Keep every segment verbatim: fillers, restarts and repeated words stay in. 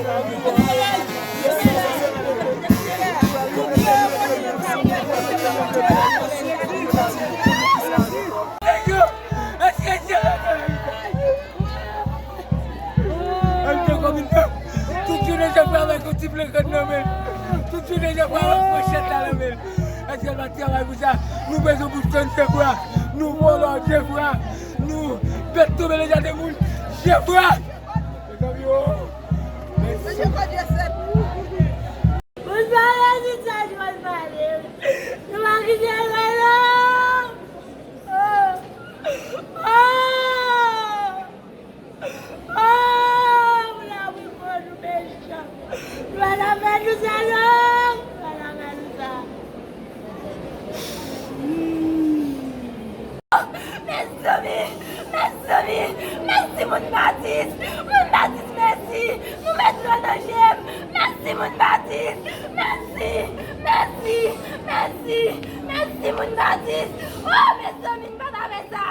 Tout jounen Jefra avèk yon ti plenkann nan men l. Tout jounen Jefra avèk manchèt la nan men l. Èske l pa t travay pou sa? Nou bezwen bouch konn Jefra. Nou vòlò Jefra. Nou bèt tonbe nan jaden moun Jefra. Mezanmi, oh. Mèsi. Mesye, Bondye fè pou ou. Bonswa, Jezi, sa jwenn pale. Nou pa kite l non. Oh. Oh. Oh, moun la wi, bon, nou mechan. Nou pa ta fè nou sa non. Nou pa ta fè nou sa. Hmm. Mezanmi, mezanmi, mèsi moun Batis. Moun Batis, mèsi. Nou met dlo nan je m. Mèsi moun Batis. Mèsi, mèsi, mèsi, mèsi moun Batis. Oh, mezanmi, nou pa ta fè sa.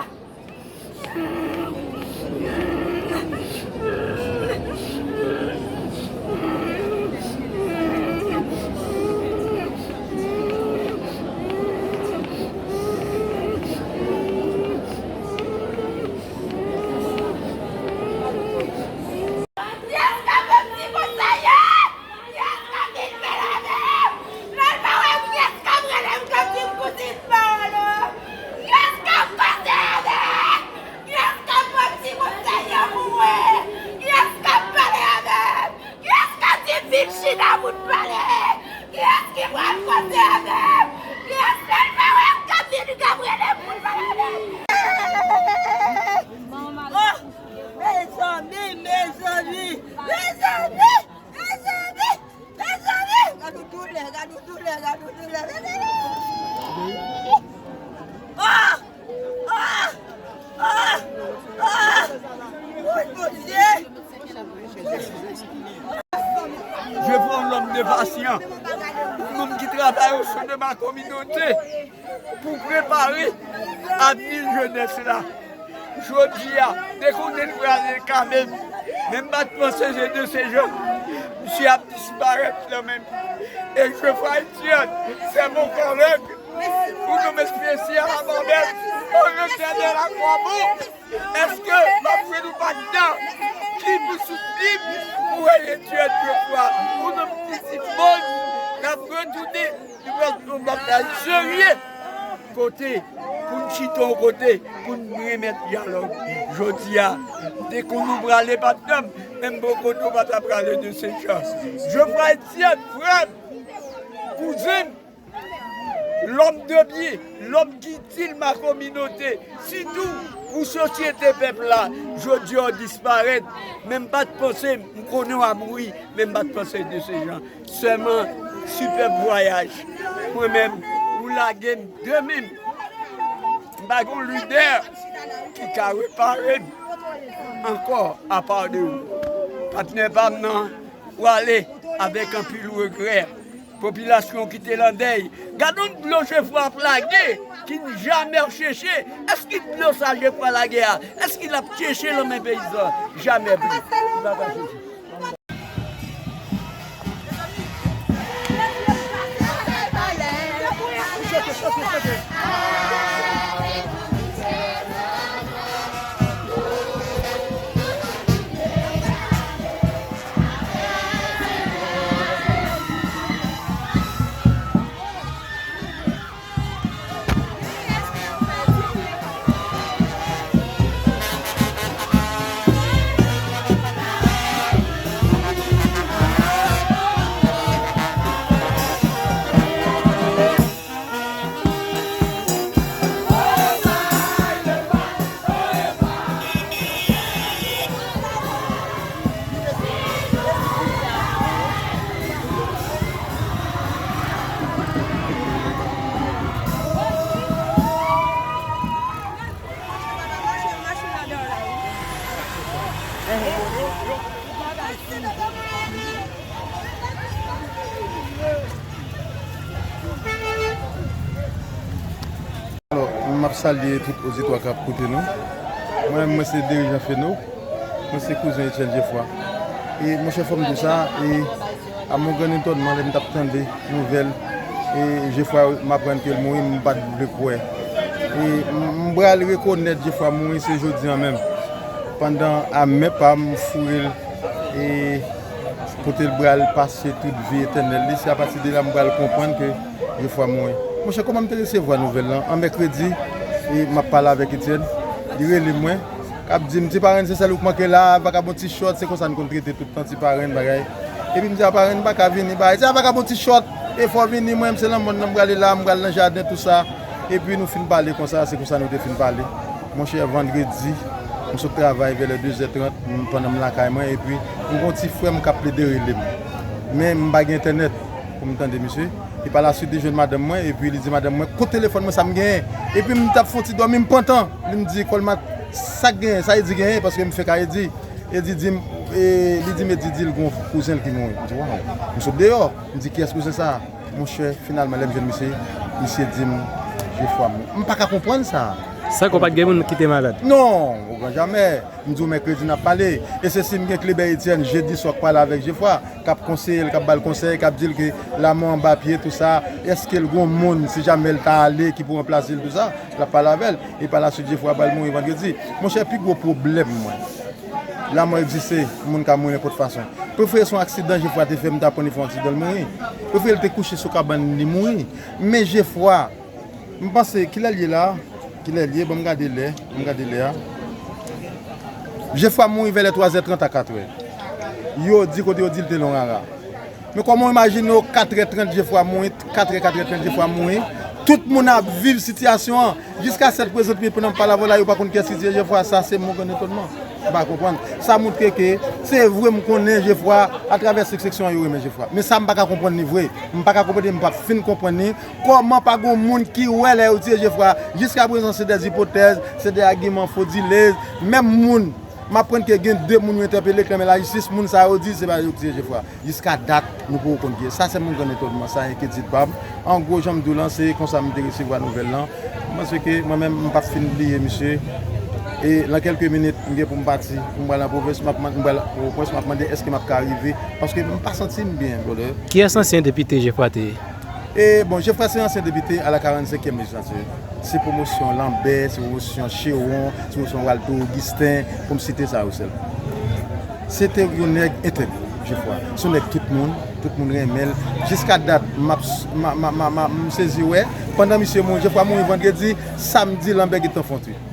Yes, ka fè m ti konsèy yo! Yes, ka vin pale avè m! Lè l pa wè m, yes, ka rele m, ka di m kouzin pa w la! Yes, ka pase avè m! Yes, ka ban m ti konsèy yo pou mwen! Yes, ka pale avè m! Yes, ka di m vin chita pou n pale! Yes, ki pral koze avè m! Yes, lè l pa wè m, ka vin, ka rele m pou n pale avè m! Oh! Mezanmi, mezanmi, mezanmi, mezanmi, mezanmi. Gad yon doulè, gad yon doulè, gad yon doulè, mezanmi. Ah! Ah! Ah! Ah! Woy, Bondye! Je veux un homme de patience. Un homme qui travaille au sein de ma communauté. Pou prepare avni jenès la. Jodi a, te konnen l prale kanmenm, men m pa t panse se de se jan misye ap disparèt nan men m. E Jefra Etienne, c'est mon collègue, un homme spécial à moi-même, un homme de la Kwabou. Èske m ap jwenn yon patnè ki pou soutni m pou wè Etienne Jefra, un homme ki di bon, n ap retounen. Nou pral fè yon batay serye kote pou n chita yon kote pou n remèt dyalòg. Jodi a, m te konn ou prale patnè m, men m poko konnen w pa ta prale de se jan. Jefra Etienne, frè m, kouzen m, lòm de byen, lòm ki itil ma kominote, sitou pou sosyete pèp la. Jodi a w disparèt, men m pa t panse, m konnen w ap mouri, men m pa t panse de se jan. Sèlman, sipèb vwayaj. Mwen menm, ou lage m de men m. M pa gon lidè ki ka repare m ankò apa de ou. Patnè pa m nan, ou ale avèk anpil regrè. Popilasyon ki te lan dèy. Gad yon dlo Jefra ap lage, ki n jamè chèche. Èske dlo sa Jefra lage a, èske l ap chèche lan men peyizan? Jamè plis. Li pa ka chèche. Alò, m ap salye tout oditwa k ap koute nou. Mwen menm, mwen se dirijan Feno. Mwen se kouzen Etienne Jefra. E monchè, fò m di w sa, e a mon grann etònman, lè m t ap tande nouvèl e Jefwa, m aprann ke l mouri, m pa t vle kwè. E m, m pral rekonèt Jefwa mouri, se jodi a menm. Pandan a men pa m foure l e kote l pral pase tout vi etènèl li, se apati de la m pral konprann ke Jefwa mouri. Monchè, kòman m te resevwa nouvèl lan? An mèkredi, e m ap pale avèk Etienne, li rele mwen, k ap di m, "Ti parenn, se sèl ou k manke la, vakabon ti chòt," se konsa n konn trete tout tan, "Ti parenn," bagay. Epi m di a parenn, "M pa ka vini," bagay. "Ti a vakabon ti chòt, e fò w vini, mwen menm se nan mòn nan m prale la, m pral nan jaden, tou sa." Epi nou fin pale konsa, se konsa nou te fin pale. Monchè, vandredi, m sot travay vè lè de zè trant, m, pandan m lakay mwen, epi m gon ti frè m k ap plede rele m. Men m pa gen entènèt pou m tande misye. E pa la swit, li jwenn madanm mwen, epi li di madanm mwen, "Kot telefòn mwen sa m genyen?" Epi m t ap fè yon ti dòmi, m pantan. Li m di, "Kòlmat, sa k genyen?" Sa Edi genyen, paske m fèk a Edi. Edi di m, e, li di m, Edi di l gon kouzen l ki mouri. M di, "Waw." M sot deyò. M di, "Kiyès kouzen sa a?" Monchè, finalman, lè m jwenn misye, misye di m, "Jefwa mouri." M pa ka konprann sa. San ke w pa t gen moun ki te malad? Non, o gran jamè. M di w mèkredi n ap pale. E se si m gen Kléber Etienne jedi swa k pale avèk Jefwa, k ap konseye l, k ap ba l konsèy, k ap di l ke lanmò anba pye, tou sa. Èske l gon moun, si jamè l ta ale, ki pou ranplase l, tou sa? L ap pale avè l. E pa la swit, Jefwa pral mouri vandredi. Monchè, pi gwo pwoblèm mwen, lanmò egziste, moun ka mouri nenpòt fason. Prefere se yon aksidan Jefwa te fè, m ta konn li fè yon aksidan, l mouri. Prefere l te kouche sou kabann li, mouri. Men Jefwa, m panse, kilè l ye la? Kilè l ye? Ban m gade lè, ban m gade lè a. Jefwa mouri vè lè twazè trant a katrè. Yo di kote yo di l te nan rara. Men kòman w imajine w, katrè trant Jefwa mouri, katrè, katrè trant Jefwa mouri. Tout moun ap viv sitiyasyon an. Jiska sèt prezan, pi pandan m pale avè w la, yo pa konn kiyès ki tiye Jefwa. Sa se mon grann etònman. M pa konprann. Sa montre ke se vre m konnen Jefwa, atravè sèk seksyon an yo renmen Jefwa. Men sa m pa ka konprann li vre. M pa ka konprann li, m p ap fin konprann li. Kòman pa gon moun ki wè lè yo tiye Jefwa? Jiska prezan se dè ipotèz, se dè agiman fodilez. Menm moun, m aprann ke gen de moun yo entèpele, klenmen lajistis, moun sa yo di se pa yo ki tiye Jefwa. Jiska dat, nou poko konn kiyès. Sa se mon grann etònman, sa enkyetid pa m. An gwo, jan m di w lan, se konsa m te resevwa nouvèl lan. M panse ke mwen menm, m p ap fin bliye misye. E nan kèlke minit, m gen pou m pati, pou m pral nan pwovens, m ap man-, m pral Pòtoprens, m ap mande èske m ap ka rive, paske m pa santi m byen, brother. Kiyès ansyen depite Jefwa te ye? E, bon, Jefwa se ansyen depite a la karannsenkyèm lejizlatè. Se pwomosyon Lanbè, se pwomosyon Chewon, se pwomosyon Waldo Augustin, pou m site sa yo sèlman. Se te yon nèg entèg, Jefwa. Se yon nèg tout moun, tout moun renmen l. Jiska dat, m ap, m a, m a, m a, m a, m sezi wè. Pandan misye mouri, Jefwa mouri vandredi, samdi, Lanbè gentan fè yon twit.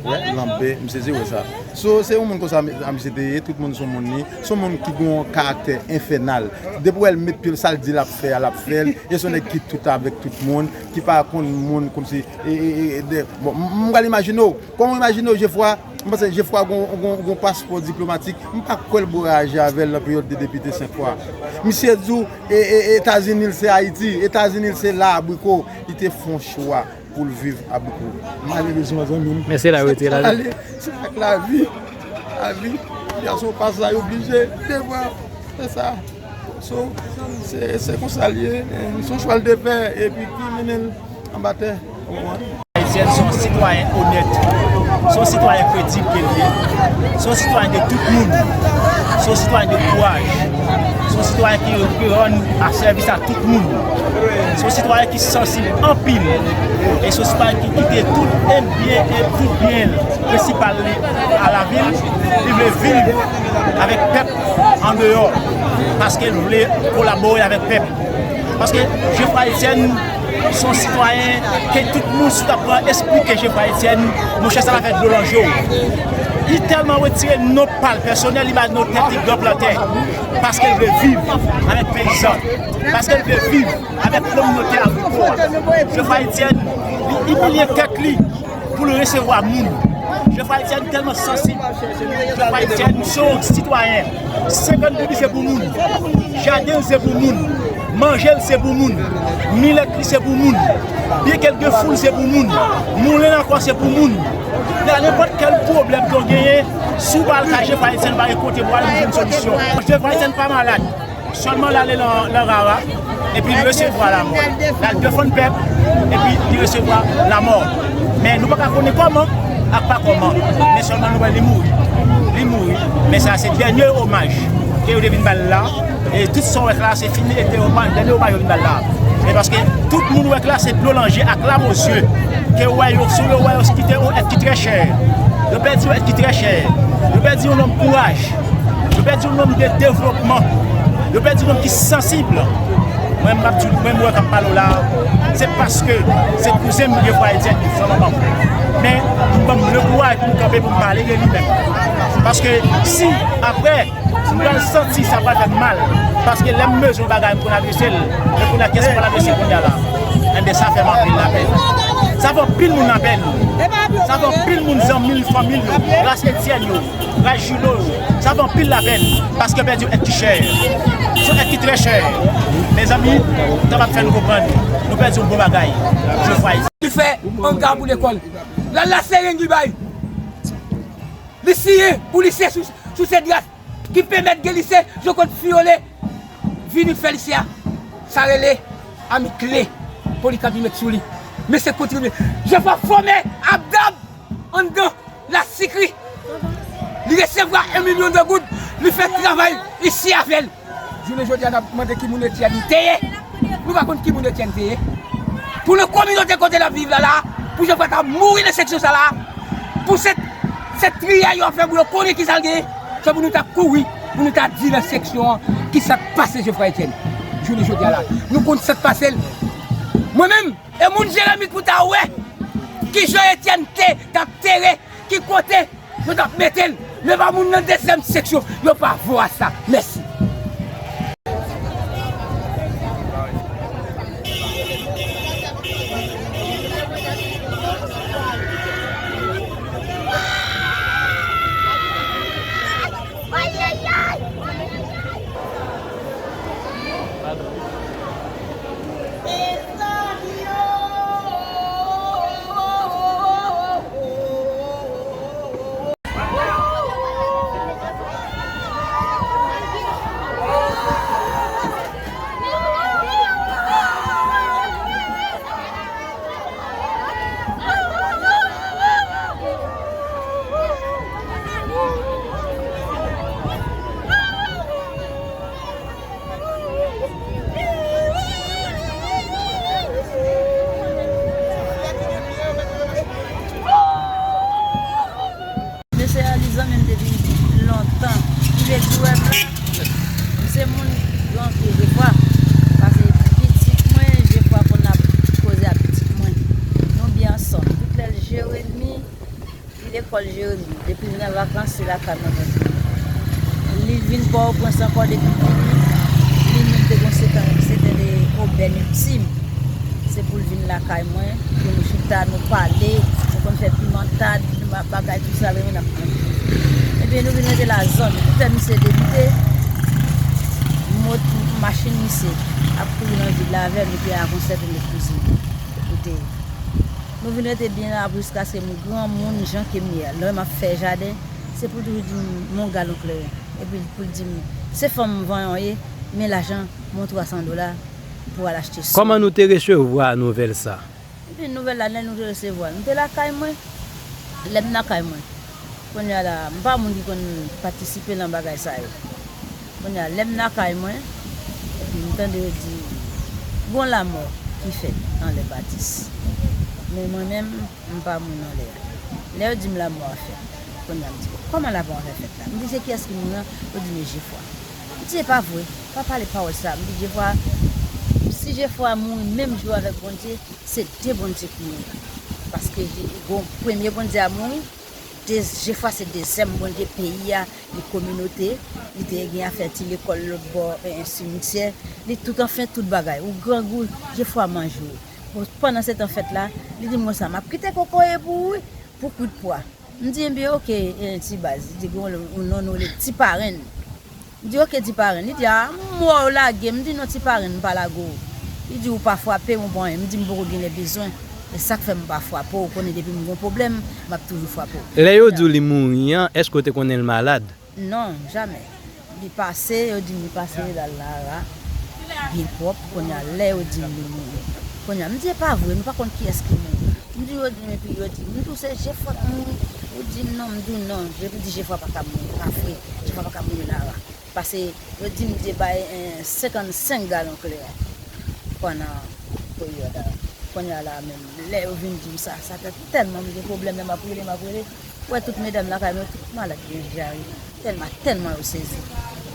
Wè, Lanbè, m sezi wè sa. So, se yon moun konsa, a misye te ye, tout moun se yon moun li. Se yon moun ki gen yon karaktè enfènal. Depi w wè l met pye l, sa l di l ap fè a, l ap fè l. E se yon nèg ki tout avèk tout moun, ki pa konn moun kòmsi, e, e, e, de, bon, m, m pral imajine w. Kòman w imajine w, Jefwa? M panse Jefwa gon, gon, gon paspò diplomatik. M pa kwè l bò raje avè l nan peryòd de depite senk fwa. Misye di w, e, e, Etazini l se Ayiti, Etazini l se la abriko. Li te fè yon chwa pou l viv abriko. Malerezman, zanmi m. Men se la yo rete la. Ale, se ak lavi. Lavi. Gason pa sa, yo oblije. Devwa. Se sa. So, se, se konsa l ye. Se yon chwa l te fè, epi ki mennen l anba tè. Ou konprann? Ayisyèn se yon sitwayen onèt, se yon sitwayen kredib ke l ye, se yon sitwayen de tout moun, se yon sitwayen de kouraj, se yon sitwayen ki, ki rann a sèvis a tout moun, se yon sitwayen ki sansib anpil, e se yon sitwayen ki kite tout byen e tout byen l prensipal li a lavi l, li vle viv avèk pèp andeyò, paske l vle kolabore avèk pèp. Paske Jefwa Etienne se yon sitwayen ke tout moun, si w ta pran esplike Jefwa Etienne, monchè, sa va fè dlo nan je w. Li tèlman retire non pa l pèsonèl, li ba non tèt li gran plantè. Paske l vle viv avèk peyizan. Paske l vle viv avèk kominote agrikò a. Jefwa Etienne, li imilye tèt li pou l resevwa moun. Jefwa Etienne tèlman sansib. Jefwa Etienne se yon sitwayen. Senkant goud li se pou moun. Jaden l se pou moun. Manje l se pou moun. Milèt li se pou moun. Byen ke l gen fou l se pou moun. Moulen nan kò se pou moun. Nan nenpòt kèl pwoblèm ke w genyen, si w pa al kay Jefwa Etienne, pa gen kote pou w al pou jwenn solisyon. Jefwa Etienne pa malad. Sèlman l ale nan, nan rara, epi l resevwa lanmò. L al defann pèp, epi li resevwa lanmò. Men nou pa ka konnen kòman ak pa kòman. Men sèlman nou wè li mouri. Li mouri. Men sa se dènye omaj. Ke yo te vin ba l la, e tout sa w wè k la, se fini, e te yo pa, dènye yo pa yo vin ba l la. E paske tout moun wè k la, se dlo nan je ak lam o zye. Ke w wè yo, sou yo wè yo kite yon èt ki trè chè. Yo pèdi yon èt ki trè chè. Yo pèdi yon nonm kouraj. Yo pèdi yon nonm de devlopman. Yo pèdi yon nonm ki sansib. Mwen, m ap di, mwen, m wè k ap pale w la, se paske se kouzen m, Jefwa Etienne, ki fanm anba m. Men, m ban m le kouraj pou m kanpe, pou m pale de li menm. Paske si, apre, m pral santi sa pral fè m mal. Paske lè m bezwen yon bagay, m konn adrese l. Men kounye a, kiyès m pral adrese kounye a la? Enben, sa fè m anpil lapèn. Sa fè anpil moun lapèn. Sa fè anpil moun, zanmi l, fanmi l yo, ras Etienne yo, ras Julo yo. Sa fè anpil lapèn. Paske pèdi yon èt ki chè. Se yon èt ki trè chè. Mezanmi, tan ap fè nou konprann. Nou pèdi yon bon bagay. Jefwa Etienne. Li fè anga pou lekòl. L al la se ren li bay. Li siyen pou lise sou, sou Cedras ki pèmèt gen lise Jean Claude Fiolet vini fè lise a. Sa rele ami kle Polikap li met sou li. Mesye kontribye. Jefwa fòme Abdab anndan Lasikri. Li resevwa en milyon de goud. Li fè travay isi avè l. Jounen jodi a, n ap mande ki moun Etienne te ye. Nou pa konn ki moun Etienne te ye. Pou nan kominote kote l ap viv la la, pou Jefwa ta mouri nan seksyon sa la, pou se, se triyay yo ap fè pou yo konnen ki sa l genyen, se pou nou ta kouri, pou nou ta di nan seksyon an ki sa k pase Jefwa Etienne. Jounen jodi a la, nou konn sa k pase l. Mwen menm, e moun Jeremi pou ta wè ki jan Etienne te, t ap tere, ki kote yo t ap mete l. Men pa moun nan dezyèm seksyon, yo pa vwa sa. Mèsi. Mesye a, li zanmi m depi lontan. Li vle di wè m la, m se moun ranke Jefwa. Paske pitit mwen, Jefwa konn ap koze ak pitit mwen. Nou byen ansanm. Tout lè l Jeremi, li lekòl Jeremi. Depi l nan vakans, se lakay mwen mwen vini. Li vin Pòtoprens ankò depi l vini. Li menm te gon seten, seten de obèn entim. Se pou l vin lakay mwen, pou nou chita, nou pale, nou konn fè pimantad, nou ba-, bagay, tout sa l renmen n ap manje. Ebyen, nou vin rete la zòn. Tout lè misye debite, mot, machin misye ap kouri nan vil la avè m, epi avè yon sèten lòt kouzin. Kote, nou vin rete byen la, jiskaske m granmoun jan ke m ye a. Lè m ap fè jaden, se pou l toujou di m, "Mon galon kleren." Epi pou l di m, "Se fanm vanyan w ye, men lajan, mon twa san dola." Pou al achte sou. Kòman nou te resevwa nouvèl sa? Epi nouvèl la, lè nou te resevwa l, m te lakay mwen. Lè m lakay mwen, kounye a la, m pa moun ki konn patisipe nan bagay sa yo. Kounye a, lè m lakay mwen, epi m tande yo di, gon lanmò ki fèt anlè Batis. Men mwen menm, m pa moun anlè a. Lè yo di m lanmò a fèt, kounye a m di, "Bon, kòman lanmò a fè fèt la?" M di, "Se kiyès ki mouri an?" Yo di m, "E Jefwa." M di, "E pa vre, pa pale pawòl sa." M di, "Jefwa, si Jefwa mouri menm jou avèk Bondye, se de Bondye ki mouri." Paske Je-, bon, premye Bondye a mouri, de-, Jefwa se dezyèm Bondye peyi a, li kominote, li te gen afè ti lekòl lòt bò, e, e, simityè, li tout, anfen, tout bagay. Ou grangou, Jefwa manje w. Bon, pandan se tan fèt la, li di m konsa, "M ap kite kokoye pou ou wi, pou kwit pwa." M di, "Ebyen, oke, e, ti baz." Li di, "Gon yon non nou rele Ti Parenn." M di, "Oke, Ti Parenn." Li di, "A, m wè w lage." M di, "Non, Ti Parenn, m pa lage w." Li di, "Ou pa frape m, ou pa anyen." M di, "M poko genlè bezwen. E sa k fè m pa frape w. Ou konnen depi m gon pwoblèm, m ap toujou frape w." Lè yo di w li mouri an, èske w te konnen l malad? Non, jamè. Li pase, yo di m li pase, l al Lara, byen pwòp. Kounye a, lè yo di m li mouri. Kounye a, m di, "E pa vre, nou pa konn kiyès ki mouri." M di, "Yo di m," epi yo di m, "M di w se Jefwa k mouri." Yo di m, "Non," m di w, "Non." Yo di, "Jefwa pa ka mouri, pa vre. Jefwa pa ka mouri Lara." Pase yo di m te bay, eh, senkannsenk galon klè pandan peryòd la. Kounye a la menm, lè yo vin di m sa, sa te tèlman m gen pwoblèm, lè m ap rele, m ap rele. Ou wè tout medam lakay mwen, tout malad gen dyare. Tèlman, tèlman yo sezi.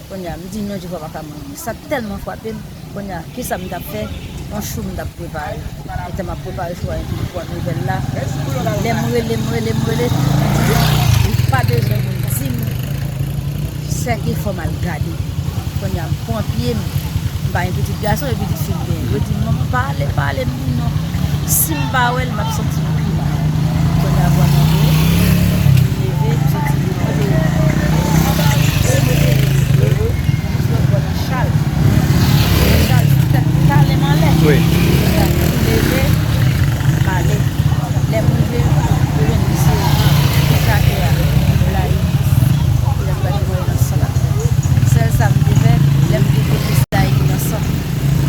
Kounye a, m di non, Jewova pa ka manyen. Sa tèlman frape m. Kounye a, kisa m t ap fè? Yon chou m t ap prepare. Etan m ap prepare chou a, epi m pran nouvèl la. Lè m rele, m rele, m rele, m di non, pa bezwen moun di m. Sèke fò m al gade. Kounye a, m pran pye m. M pa gen pitit gason, e pitit fi m genyen. Yo di m, "Manman, pa ale, pa ale." M di, "Non. Si m pa wè l, m ap santi m pi mal." Kounye a, vwa m antre, m leve, m soti devan, m te, m te leve, m sot bò nan chal. Nan chal, tèt kale m anlè. Wi. Kounye a, m leve, m ale. Lè m rive, m jwenn misye, misye atè a, l ap blayi. Lè m gade, m wè l nan san l ap fè. Sèl sa m te fè, lè m te kote sa, li nan san.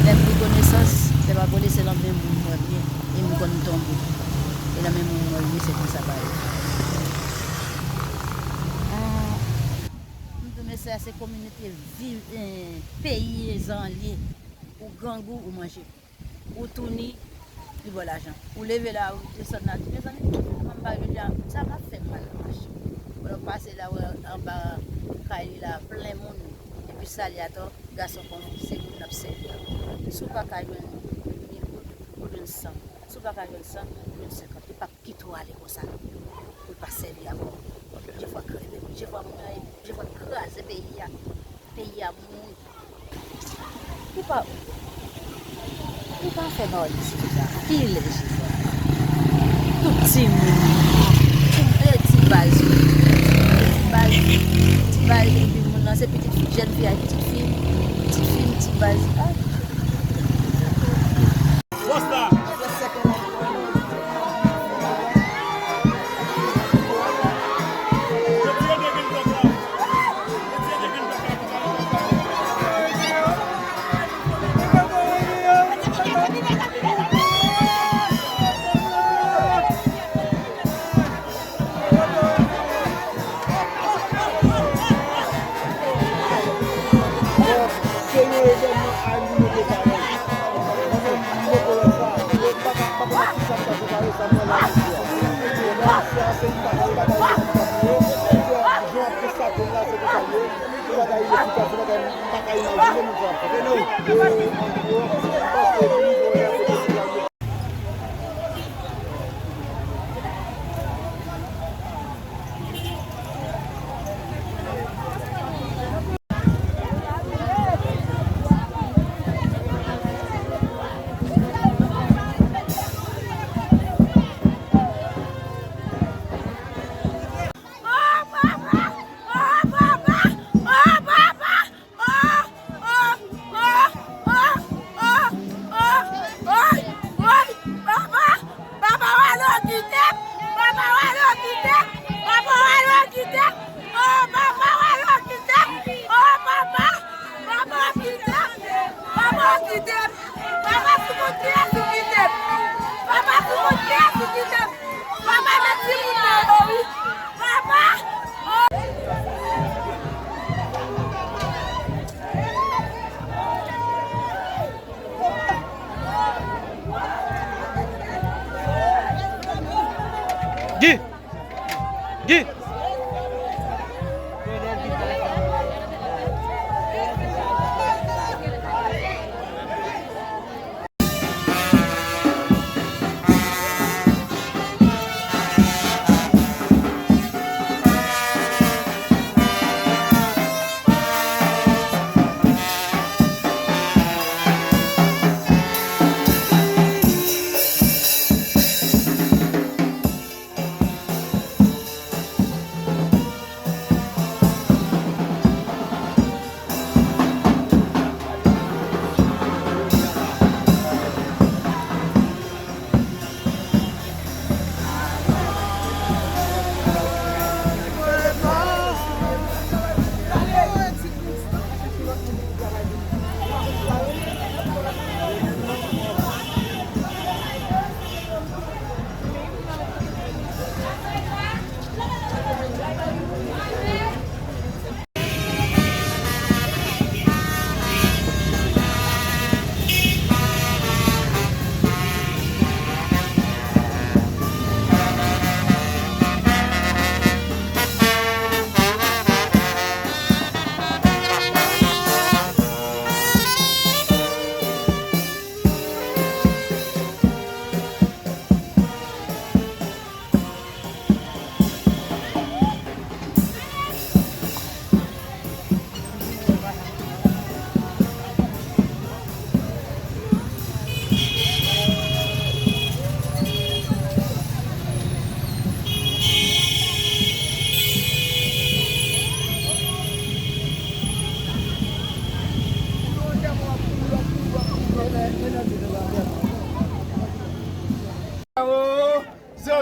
Lè m rekonesans, lè m ap rele, se nan men moun mwen l ye, e m konn tonbe. E nan men moun mwen l ye, se konsa bagay yo fèt. Ah, m di mesye a, se kominote viv, eh, peyi zan l ye. Ou grangou, ou manje. Ou touni, li ba w lajan. Ou leve la, ou desann la, di, "Mezanmi, kòman m pa jodi a, sa m ap fè m pa ka mache?" Ou pase la, wè anba kay li la, plen moun. Epi salye atò, gason kon se moun l ap sèvi a. Si w pa ka jwenn mil goud, ou jwenn san. Si w pa ka jwenn san, ou jwenn senkant. Li p ap kite w ale konsa. Pou l pa sèvi avè w. Ok. Jefwa kreve, Jefwa mwen, Jefwa kraze peyi a. Peyi a mouri. Li pa, li pa fè pawòl isit la. Kilè Jefwa? Tout timoun. Tout de ti baz. Ti baz. Ti baz, epi moun nan se pitit fi, jèn fi ak pitit fi. Pitit fi, ti baz. Ah.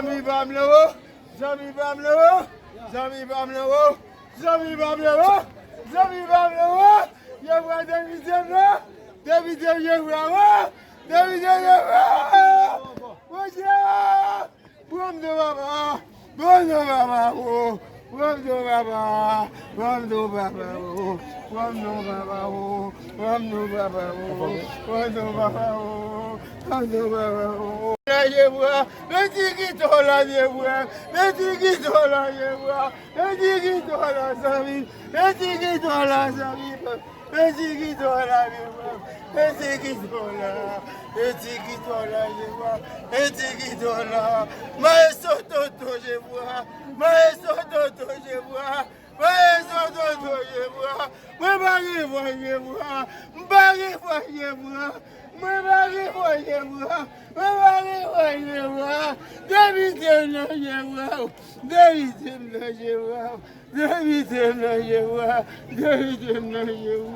Zanmi pa m lan wo, zanmi pa m lan wo, zanmi pa m lan wo, zanmi pa m lan wo, zanmi pa m lan wo. Jewova, delivrans lan, delivrans Jewova, delivrans Jewova. Bondye, pran m non papa, pran m non papa, oh, pran m non papa, pran m non papa, oh, pran m non papa, oh, pran m non papa, oh, pran m non papa, oh, pran m non papa, oh. Lanje bra, men ti gito lanje bra, men ti gito lanje bra, men ti gito la zanmi, men ti gito la zanmi. Mezi ki to la, vye frè m. Mezi ki to la. Mezi ki to la, je vois. Mezi ki to la. Maestro Toto, je vois. Maestro Toto, je vois. Maestro Toto, je vois. Mwen pa gen vwa, je vois. M pa gen vwa, je vois. Mwen pa gen vwa, je vois. Mwen pa gen vwa, je vois. Devite m nan, je vois. Devite m nan, je vois. Devite m nan je wa, devite m nan je wa,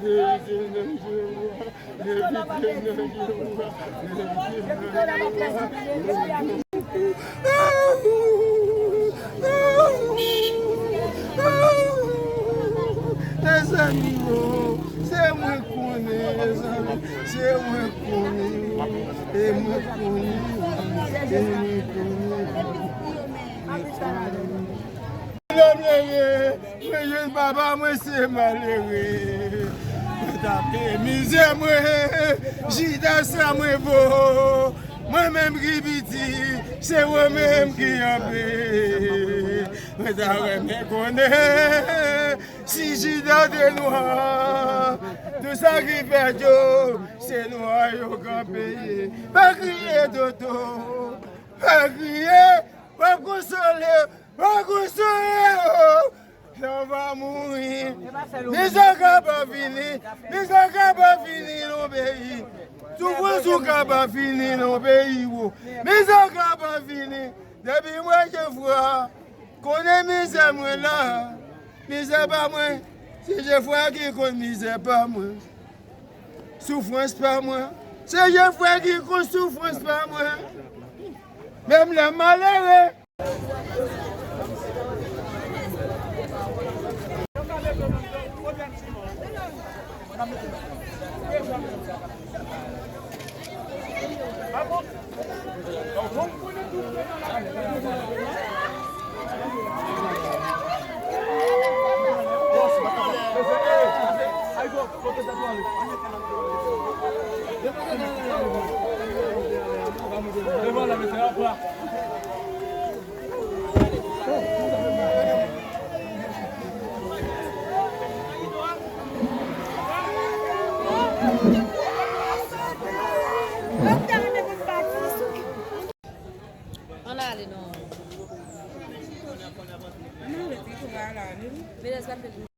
devite m nan je wa, devite m nan je wa, devite m nan je wa. Mezanmi, oh, se mwen konnen, mezanmi, se mwen konnen, oh, e mwen konnen, oh, e mwen konnen, oh. Lè m leve, mwen jwenn papa mwen se malere. Mwen tape mizè mwen, jida sa mwen vo. Mwen menm ki piti, se ou menm ki anpe. Mwen ta renmen konnen si jida te nwa. Tout sa ki fèt yo, se nwa yo k ap peye. Pa kriye, Toto, pa kriye, w ap konsole. Okousouye, oh, lè w va mouri. Mizè ka pa fini, mizè ka pa fini nan peyi. Soufrans ou ka pa fini nan peyi, wo. Mizè ka pa fini. Depi mwen je vwa, konnen mizè mwen la. Mizè pa mwen, se je vwa ki konn mizè pa mwen. Soufrans pa mwen, se je vwa ki konn soufrans pa mwen. Menm lè malere. Ann ale non. Ann ale, ti kou pa la, wi. Menaj pa fè